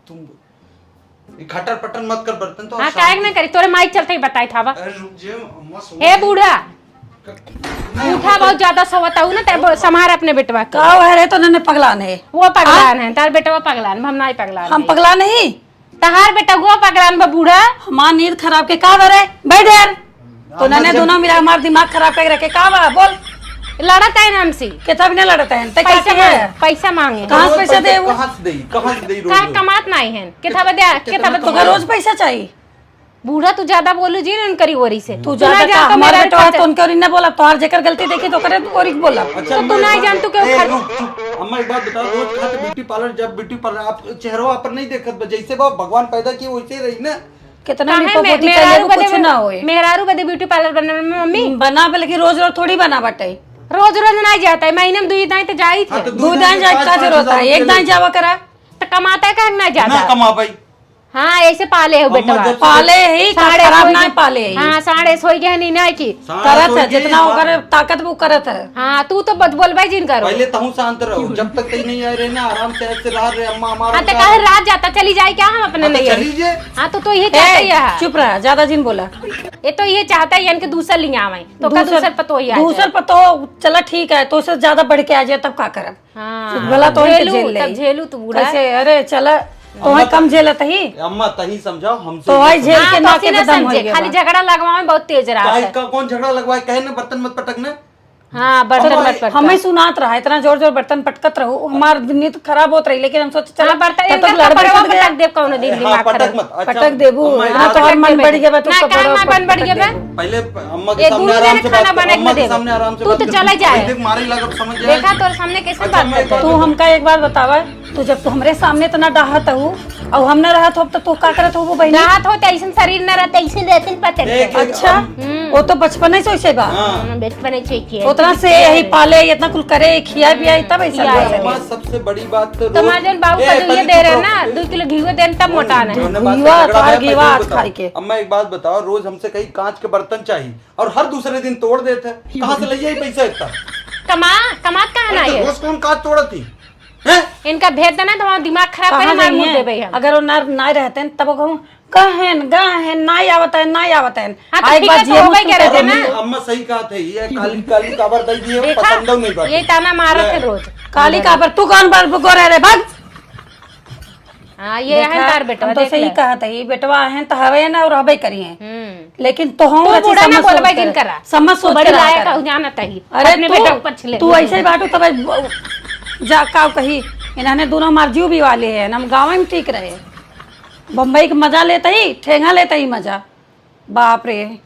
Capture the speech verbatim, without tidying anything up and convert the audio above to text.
तुम ये खटर पटर मत कर, बर्तन तो हाँ, साफ काहे के ना करी? तोरे माई चलते ही बताई था बा। अरे रुक जे, अम्मा सो हे गई। बूढ़ा, क-, नहीं, उठा, बहुत ज्यादा सोवत हूँ ना, ते समार अपने बेटवा के। का है रे, तो नन्हे पगलान है? वो पगलान हाँ? है, तार बेटवा पगलान, हम नहीं पगलान हम है। पगला नहीं? तहार बेटा वो पगलान बा बूढ़ा। हमार नींद खराब के का बरे? बैठ यार। तो नन्हे दोनों मिला हमार दिमाग खराब करके रखे का बा? बोल। लड़त है ना हमसे। कितना भी ना लड़त है, ते का पैसा किया मांग-, है? पैसा मांगे। कहाँ से पैसा दे वो? कहाँ से दे? कहाँ से दे रोज का रोज? कमात नहीं है। कितना बदे, कितना कितना बदे? तो का रोज पैसा चाहिए? बूढ़ा तू ज्यादा बोलू जी ना उनकरी ओरी से। तू तू ना ज्यादा जा का, तो हमार मेरा बेटा है, पता तो उनके ओरी ना बोला, तोहार जेकर गलती देखी तो करे तू ओरी बोला। अच्छा, तो तू मैं ना एक जान बात, तू के ए, खा- रुक, चुप। अम्मा एक बात बताओ, रोज खाते ब्यूटी पार्लर, जब ब्यूटी पार्लर आप चेहरा पर नहीं देखत बा, जैसे बा भगवान पैदा किए वैसे रही ना। कितना भी काहे में पपोती कर ले, मेहरारू कुछ बदे, ना होए। मेहरारू बदे ब्यूटी पार्लर बनल में मम्मी? बना बे, लेकिन रोज रोज थोड़ी बना बाटे। रोज रोज नहीं जाता है, महीने में दुई दाई तो जाई थे। हाँ, तो दुई दाई जाए का जरूरत है, एक दाई जावा करा। तो कमाता है काहे ना जाता? ना कमा भाई। हाँ, ऐसे पाले हो अम्मा, बेटवा। जब से पाले ही का साढ़े खराब सोई ना के, पाले ही। हाँ, साढ़े सोई के नहीं ना की। साढ़े करत सोई है, के जितना बात। ओकर ताकत वो करत है। हाँ, तू तो बत-, बोलबे जिन करो। पहले तहूँ शांत रहो, जब तक तई नहीं आए रहे ना, आराम से ऐसे रह रहे, अम्मा हमारा हाँ, तो रह काहे रहे। रात जाता चली जाए क्या हम अपने हाँ, तो नहीं चली आए? जे। हाँ, तो, तो ये चाहते ए, ही है। चुप रहा, ज्यादा जिन बोला। ये तो ये चाहता है इनके दूसर लिया आवे, तो का दूसर, दूसर पतोही आ दूसर जाए। पतोह चला ठीक है, तो उससे ज्यादा बढ़ के आ जाए तब का करब? हाँ, भला तो उनके झेलू, झेल ले। तब झेलू तू बूढ़ा। कैसे? अरे चला, तो अम्मा है कम झेलत ही। अम्मा तही समझाओ, हमसे तो ये है झेल समझाओ। के हाँ, ना तो के ना बदम समझे, होइगे खाली बा। झगड़ा लगवा में बहुत तेज रहा काहे है। का, कौन झगड़ा लगवाए? कहे ना बर्तन मत पटक ने। हाँ, बर्तन अरे, मत पटक। हमें सुनात रहा, इतना जोर जोर बर्तन पटकत रहू, हमार नींद खराब होत रही, लेकिन हम सोचे चला हाँ, बर्तन तब तक इनका लड़बे कपड़वा कर दे। पटक देब कौनो दिन हाँ, दिमाग खराब पटक है। मत। अच्छा, पटक देबू, अम्मा, एक हाँ, बात तो हमार मन बढ़ गया बा, तू ना, कपड़वा काहे हमार मन बढ़ गया बा? पहले अम्मा के ये सामने दोनों आराम जने से खाना बात कर, बना के अम्मा के दे। सामने आराम से तू बात तो कर। चला जाए। देख, मारे लागब, समझ देखा, जाए। तोर सामने कैसे तू बात करता? हमका एक बात बतावा, तू जब तू हमरे सामने इतना डाहत हऊ, और हम ना रहत होब, तो तू का करत होबू बहिनी? डाहत हो, तो ऐसन शरीर ना रहते, ऐसे रहते पते नहीं। देख, अच्छा, हम हम्म। वो तो बचपने से वैसे बा। हाँ। हम्म, बचपने से किया। उतना से यही पाले, इतना कुल करे, खिया पिया, तब ऐसा खिया हुआ है। है। अम्मा, सबसे बड़ी बात तो तो रोज माँ जौन बाबू ए, का जो ये पहले दे रहे चुप ना, रहो। दो किलो घीवा दे, तब मोटा ना है। घीवा, तोहार घीवा आज खाई के। अम्मा, एक बात बताओ, रोज हमसे कहीं कांच के बर्तन चाहिए, और हर दूसरे दिन तोड़ देत है। कहाँ से लइया ई पैसा इतना? कमा, कमात कहाँ ना अरे, तो है? रोज कौन कांच तोड़त ही? हैं? इनका भेज देना, तो हमारा दिमाग खराब करे, कहाँ मार मुँह जाइए? देबे हम। अगर वो ना, ना रहते हैं, तब वो कहूँ, "गहन, गहन, ना आवत है, ना आवत है।" हाँ, तो आ, एक ठीक बार है, तो जिया होबे मुझको करे थे ना। अम्मा, अम्मा सही कहा थे, ये काली, काली काबर दई दिए, देखा? पसंद नहीं बात। ये ताना मारत है ले। रोज। काली काबर, तू कौन बार गोरे रे, भाग। हाँ, ये देखा, रहन तार बेटवा, हम तो देख सही ले। कहत है, ये बेटवा हैं तो हवे ना और हवे करिए। हम्म। लेकिन तोहूँ तू अच्छे बूढ़ा ना समझ सोच बोलबे कर, जिन करा। समझ तू सोच बड़ी कर लायक करा। हो, जानत ही। अरे अपने तू, बेटा ऊपर छिले। तू ऐसे ही बाटू तब जा का कही, इन्हने दोनों हमार जीव भी वाले हैं, हम गाँव में ठीक रहे। बम्बई के मजा लेते ही, ठेंगा लेते ही मजा। बाप रे।